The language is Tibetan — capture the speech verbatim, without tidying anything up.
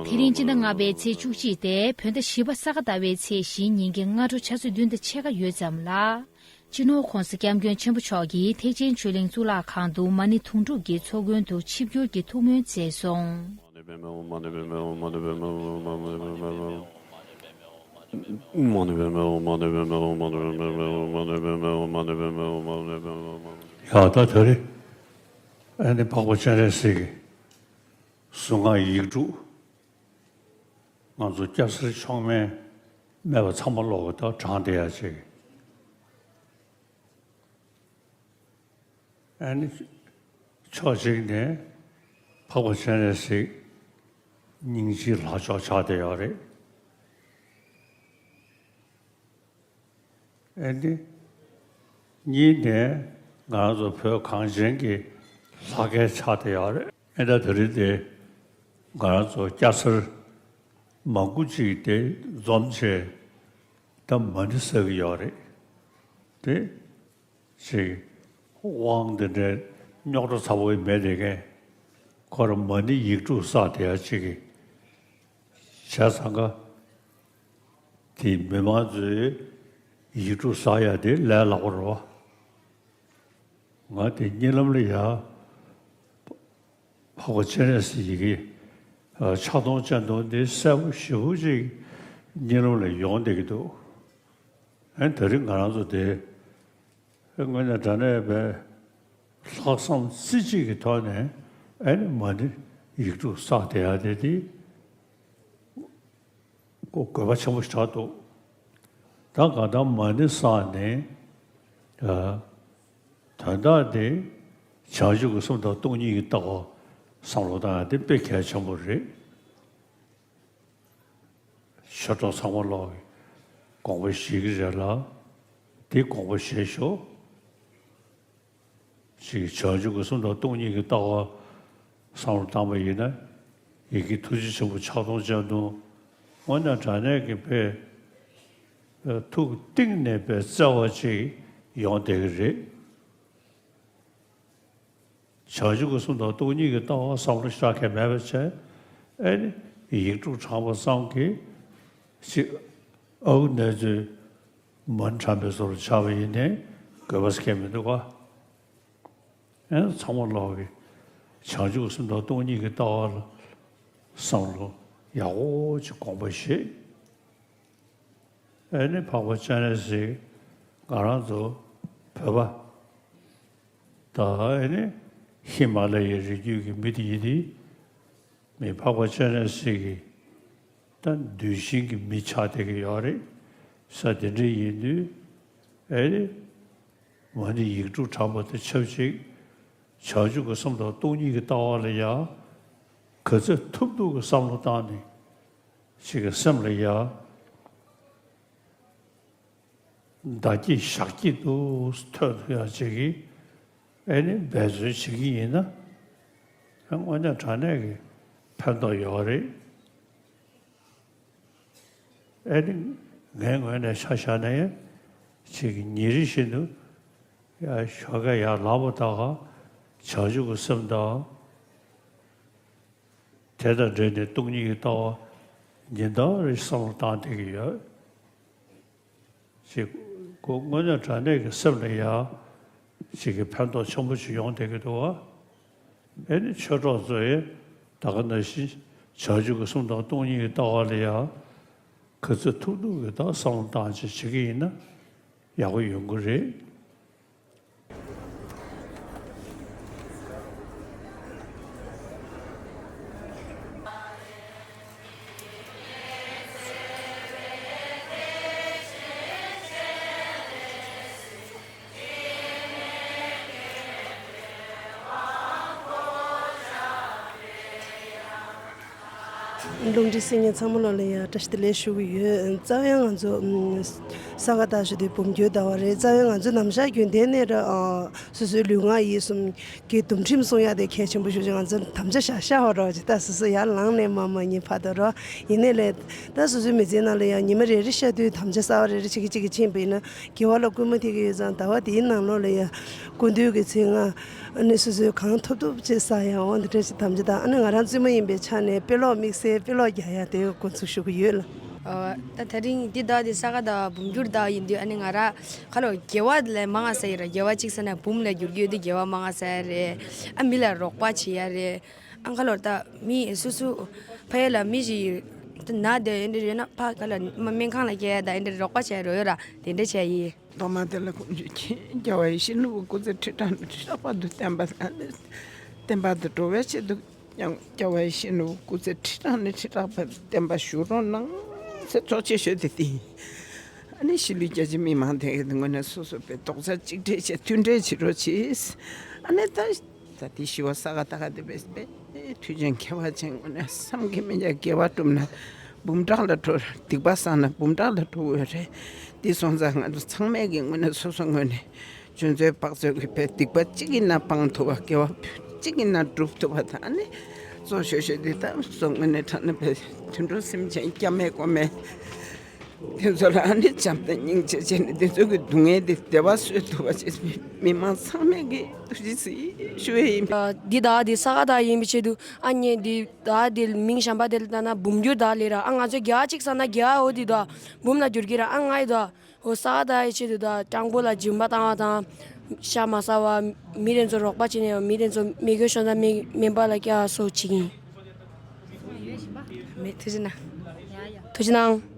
དེ་རིང་སྤྱི་ཟླ་ལྔ་པའི་ཚེས་བཅུ་གཅིག་སྟེ་བོད་ཟླ་བཞི་པ་ས་ག་ཟླ་བའི་ཚེས་བཞིའི་ཉིན་གྱི་སྔ་དྲོ་ཆུ་ཚོད་བདུན་དང་ཕྱེད་ཀ་ཡོལ་ཙམ་ལ། སྤྱི་ནོར་༸གོང་ས་༸སྐྱབས་མགོན་ཆེན་པོ་མཆོག་གིས་ཐེག་ཆེན་ཆོས་གླིང་གཙུག་ལག་ཁང་དུ་མ་ཎི་དུང་སྒྲུབ་ཀྱི་ཚོགས་མགོན་དུ་ཆིབས་བསྒྱུར་གྱི་ཐུགས་སྨོན་མཛད་སོང་། ཡ་ད་དེ་རིང་ཨ་ནི་འཕགས་པ་སྤྱན་རས་གཟིགས་ཀྱི་གཟུངས་སྔགས་ཡིག་དྲུག་ང་ཚོ་སྐྱ་སེར་མཆོག་དམན་སྨད་པ་ཚང་མ་ལོག་གི་ད་དྲངས་བསྡད་ཡ་ཅིག་ཨ་ནི་ཕྱོགས་གཅིག་ནས་འཕགས་པ་སྤྱན་རས་གཟིགས་སྙིང་རྗེའི་ལྷ་མཆོག་ཆགས་བསྡད་ཡོད་རེད། ཨ་ནི་གཉིས་ནས་ང་རང་ཚོ་བོད་གངས་ཅན་གྱི་ལྷ་སྐལ་ཆགས་བསྡད་ཡོད་རེད། ཨ་ད་དེ་རིང་དེ་ང་རང་ཚོ་སྐྱ་སེར་མང་པོ་ཅིག་དེ་འཛོམས་བྱས་ད་མ་ཎི་བསགས་ཀྱི་ཡོད་རེད་དེ། ཅིག་དབང་འདི་འདྲའི་རྙོག་དྲ་ཚ་པོ་མེད་དེ་མཁན་ཁོ་རང་མ་ཎི་ཡིག་དྲུག་བསགས་བསྡད་ཡ་ཅིག་གི་བྱས་ཙང་ཀ་དེ་མི་མང་ཚོས་ཡིག་དྲུག་བསགས་ཡ་དེ་ལས་སླ་པོ་རེད་བ། ང་དེ་གཉིད་ལམ་ལ་ཡ། འཕགས་པ་སྤྱན་རས་གཟིགས་ཀྱི་ཕྱག་སྟོང་སྤྱན་སྟོང་འདི་གསལ་པོ་ཞེ་པོ་ཅིག་གཉིད་ལམ་ལ་ཡོང་བསྡད་ཀྱི་འདུག་ཨ་ནི་དེ་རིང་ང་རང་ཚོ་དེ་དངོས་གནས་དྲང་གནས་པའི་ལྷག་བསམ་རྩེ་གཅིག་གི་ཐོག་ནས་ཨ་ནི་མ་ཎི་ཡིག་དྲུག་བསགས་བསྡད་ཡ་དེ་དེ། ཁོ་དགོས་པ་ཆེན་པོ་ཞིག་ཆགས་འདུག་ད་གང་ལྟར་མ་ཎི་བསགས་ནས། ཨ། དོན་དག་དེ་བྱང་ཆུབ་ཀྱི་སེམས་དང་སྟོང་ཉིད་ཀྱི་ལྟ་བ་བསམ་བློ་བཏང་ཡ་དེ་དཔེ་གལ་ཆེན་པོ་རེད། ཆོས་གྲོགས་ཚང་མ་ལོག་གིས་དགོངས་པ་བཞེས་ཀྱི་རེད་ལ། དེ་དགོངས་པ་བཞེས་ཤོག་ཅིག་བྱང་ཆུབ་ཀྱི་སེམས་དང་སྟོང་ཉིད་ཀྱི་ལྟ་བ་བསམ་བློ་བཏང་པ་ཡིན་ན། ཡི་གེ་ཐུགས་རྗེ་ཆེན་པོ་ཕྱག་སྟོང་སྤྱན་སྟོང་། དངོས་གནས་དྲང་གནས་ཀྱི་དཔེ་ཐུགས་གཏིང་ནས་དཔེ་བརྩེ་བ་ཅིག་ཡོང་བསྡད་ཀྱི་རེད། བྱང་ཆུབ་ཀྱི་སེམས་དང་སྟོང་ཉིད་ཀྱི་ལྟ་བ་བསམ་བློ་ཞེ་དྲག་གང་མེད་པ་བྱས། ཨེ་ནི་ཡིག་དྲུག་བགྲངས་པ་ཙམ་གྱིས་ཅིག་ཨའུ་གནས་ཚུལ་མ་དྲན་པའི་བཟོ་འདྲ་ཆགས་པ་ཡིན་ནའི་དགོས་པ་གང་མི་འདུག་ག་ཨེ་ཚང་མ་ལོག་གིས་བྱང་ཆུབ་སེམས་དང་སྟོང་ཉིད་ཀྱི་ལྟ་བ་ལ་བསམ་བློ་ཡག་པོ་ཅིག་དགོངས་པ་བཞེས། ཨེ་ནི་འཕགས་པ་སྤྱན་རས་གཟིགས་ང་རང་ཚོ་བོད་པ་དང་ཨེ་ནི་ཧི་མ་ལ་ཡའི་རི་རྒྱུད་ཀྱི་མི་དེ་ཡིན་དེ། མི་འཕགས་པ་སྤྱན་རས་གཟིགས་ཀྱི་ད་གདུལ་ཞིང་གི་མི་ཆགས་བསྡད་ཀྱི་ཡོད་རེད། ས་དེ་འདྲ་ཡིན་དུས་ཨེ་རེད། མ་ཎི་ཡིག་དྲུག་བགྲངས་པ་དང་ཆབས་ཅིག་བྱང་ཆུབ་ཀྱི་སེམས་དང་སྟོང་ཉིད་ཀྱི་ལྟ་བ་ལ་ཡང་ག་ཚོད་ཐུབ་ཐུབ་ཀྱི་བསམ་བློ་བཏང་ནས་ཅིག་གི་སེམས་ལ་ཡང་། བདག་སྐྱིད་ཞག་སྐྱིད་དུ་ཐོན་ཐུབ་ཡག་ཅིག་གི་ཨེ་ནི་འབད་བརྩོན་བྱེད་ཀྱི་ཡིན་ན། དངོས་གནས་དྲང་གནས་ཀྱི་ཕན་ཐོགས་ཡོད་རེད། ཨེ་ནི་ངའི་ངོས་ནས་ཆ་བཞག་ན་ཡང་ཅིག་གི་ཉིན་རེ་བཞིན་དུ་ཡ་ཞོགས་ཀས་ཡར་ལངས་པ་དང་བྱང་ཆུབ་ཀྱི་སེམས་དང་། དེ་དང་འབྲེལ་ནས་སྟོང་ཉིད་ཀྱི་ལྟ་བ་ཉིན་ལྟར་རེ་བསམ་བློ་བཏང་བསྡད་ཀྱི་ཡོད། ཅེས་ཁོ་དངོས་གནས་དྲང་གནས་ཀྱི་སེམས་ལ་ཡང་ཅིག་གི་ཕན་ཐོགས་ཆེན་པོ་ཞིག་ཡོང་བསྡད་ཀྱི་འདུག་བ། ཨེ་ནི་ཆོས་གྲོགས་ཚོ་ཡིས་ད་ག་ནང་བཞིན་བྱང་ཆུབ་ཀྱི་སེམས་དང་སྟོང་ཉིད་ཀྱི་ལྟ་བ་ལ་ཡང་ག་ཚོད་ཐུབ་ཐུབ་ཀྱི་ད་བསམ་བློ་བཏང་བྱས་བྱེད་ཀྱི་ཡིན་ན་ཡག་པོ་ཡོང་གི་རེད། རླུང་འཕྲིན་གསན་མཁན་ཚང་མ་ལོ་ལ་ཡང་བཀྲ་ཤིས་བདེ་ལེགས་ཞུ་གི་ཡོད། རྩ་བའི་ང་ཚོ་ཨམ་ས་ག་ཟླ་ཞུ་དུས་འབུམ་འགྱུར་ཟླ་བ་རེད། རྩ་བའི་ང་ཚོ་ནམ་ཞག་རྒྱུན་ལྡན་ནས་ར་ཨ་སོ་སོའི་ལུས་ངག་ཡིད་གསུམ་གྱི་འདུམ་ཁྲིམས་སྲུང་ཡ་དེ་གལ་ཆེན་པོ་ཞུ་ཅིག་ང་ཚོ་དམ་བཅའ་བཞག་བཞག་པ་རོགས་ཅིག་ད་སོ་སོ་ཡར་ལངས་ནས་མ་མ་ཉིན་བར་དུ་རོ། ཡིན་ནའི་ལས་ད་སོ་སོའི་མི་ཚེའི་ནང་ལ་ཡང་ཉི་མ་རེ་རེ་ཤར་དུས་དམ་བཅའ་གསར་བ་རེ་རེ་ཆགས་ཀྱི་ཆགས་ཀྱི་ཕྱིན་པ་ཡིན་ན་དགེ་བ་ལ་སྐུལ་མ་ཐེབས་ཀྱི་ཡོད་ཙང་ཟླ་བ་དེའི་ནང་ལོགས་ལ་ཡང་སྐུ་མདུན་གྱི་མཚན་སྔགས་ཨ་ནི་སོ་སོས་གང་ཐུབ་ཐུབ་བྱེད་ས་ཡང་འོ་འདི་འདྲ་ཞིག་དམ་བཅའ་དང་ཨ་ནི་ང་རང་བཙུན་མ་ཡིན་པའི་ཆ་ནས་དཔེ་ཀློག་དམིགས་བསལ་དཔེ་ཀློག་རྒྱག་ཡ་དེ་འགོ་འཛུགས་ཞུ་གི་ཡོད་ལ། ཨོ། ད་དེ་རིང་འདི་ཟླ་འདི་ས་ག་ཟླ་འབུམ་འགྱུར་ཟླ་ཡིན་དུས་ཨ་ནི་ང་རང་ཁ་ལོ་དགེ་བ་ལས་མང་ང་ཟ་ཡི་ར། དགེ་བ་གཅིག་ཟ་ན་འབུམ་ལ་འགྱུར་གྱི་ཡོད་དུས་དགེ་བ་མང་ང་ཟ་ཡ་རེད། ཨ་མི་ལ་རོགས་པ་བྱེད་ཡ་རེད། ཨ་ཁ་ལོ་ད་མི་སུ་སུ་ཕ་ཡ་ལ་མི་ཞིག་ད་ན་དེ་ཨེ་འདྲ་ཡོད་ན་ཕ་ག་ལ་སྨན་ཁང་ལ་སྐྱེལ་ཡ་ད་ཨེ་འདྲ་རོགས་པ་བྱེད་ཡ་རོགས་ཡོད་ར་དེ་འདྲ་བྱས་ཡིན། ཐོག་མ་དེ་ལ་ཁོང་ཆུ་ཁྱེད་རྒྱལ་བ་ཡིད་བཞིན་ནོར་བུ་སྐུ་ཚེ་ཁྲི་ཕྲག་ནས་ཁྲི་ཕྲག་བར་དུ་བརྟན་པ་དང་བརྟན་པ་དུ་འགྲོ་བའི་ཆེད་དུ་ཀྱང་རྒྱལ་བ་ཡིད་བཞིན་ནོར་བུ་སྐུ་ཚེ་ཁྲི་ཕྲག་ནས་ཁྲི་ཕྲག་བར་བརྟན་པ་བཞུགས་རོགས་གནང་ཟེར་ཐུགས་རྗེ་ཆེ་ཞུ་དེ་དེ་ཡིན། ཨ་ནི་གཞིས་ལུས་རྒྱ་ཆེ་མི་མང་དེ་གའི་ངོས་ནས་སོ་སོ་པའི་རྡོག་རྩ་གཅིག་སྒྲིལ་བྱས་མཐུན་སྒྲིལ་བྱེད་རོགས་གྱིས། ཨ་ནི་ད་ད་དེ་ཞི་བ་ས་ག་ད་ག་དེ་བས་པས་མཐུ་ཆེན་མཁས་པ་ཆེན་ངོས་ནས་བསམ་གྱིས་མི་ཁྱབ། དགེ་བ་བསྒྲུབ་ན་འབུམ་ཕྲག་ལ་འགྲོ། སྡིག་པ་བསགས་ན་འབུམ་ཕྲག་ལ་འགྲོ་འོས་རེད། འདི་སོང་ཙང་ང་ཚོ་ཚང་མས་ཀྱི་ངོས་ནས་སོ་སོ་ངོས་ནས་ཆུ་ཚོད་དཔག་ཚོད་ཀྱི་བས་སྡིག་པ་གཅིག་ཡིན་ན་སྤང་ཐུབ་པ། དགེ་བ་གཅིག་ཡིན་ན་སྒྲུབ་ཐུབ་པ་དང་ཨ་ནི་གཙོ་ཤོས་ཤོས་འདི་ལྟ་སོ་ངོས་ནས་དྲང་ནས་བས་དུད་འགྲོ་སེམས་ཅན་སྐྱབས་མེད་མགོན་མེད། དེ་ཚོ་ལ་ཨ་ནི་བྱམས་དང་སྙིང་རྗེ་བྱས་ནས་དེ་ཚོ་གི་སྡུག་བསྔལ་དེ་བདེ་བ་བཟོ་ཐུབ་པ་བྱས། མི་མང་ཚང་མས་ཀྱི་ཐུགས་རྗེ་གཟིགས་ཞུ་ཡས་ཡིན། འདི་ཟླ་འདི་ས་ག་ཟླ་ཡིན་པའི་ཆེད་དུ་ཨ་ནི་འདི་ཟླ་འདི་མིང་གཞན་པ་དེ་ལ་ལྟ་ན་འབུམ་འགྱུར་ཟླ་ལས་ར། ཨ་ང་ཚོས་རྒྱ་གཅིག་ཟ་ན་རྒྱ་འོ་འདི་ཟླ་འབུམ་ལ་འགྱུར་གྱི་ར། ཨ་ང་ཡི་ཟླ་འོ་ས་ག་ཟླ་ཡི་ཆེད་དུ་ཟླ་སྤྲང་པོ་ལ་སྦྱིན་པ་བཏང་བ་དང་ཤ་མ་ཟ་བ། མི་དེ་ཚོ་རོགས་པ་བྱས་ནས་མི་དེ་ཚོ་མི་དགེ་བ་ཤོང་ཙང་མི་སྨན་པ་ལ་སྐྱེལ་བ་སོགས་བྱེད་ཀྱི་ཡིན། མེད་ཐུགས་རྗེ་གནང་། ཐུགས་རྗེ་གནང་།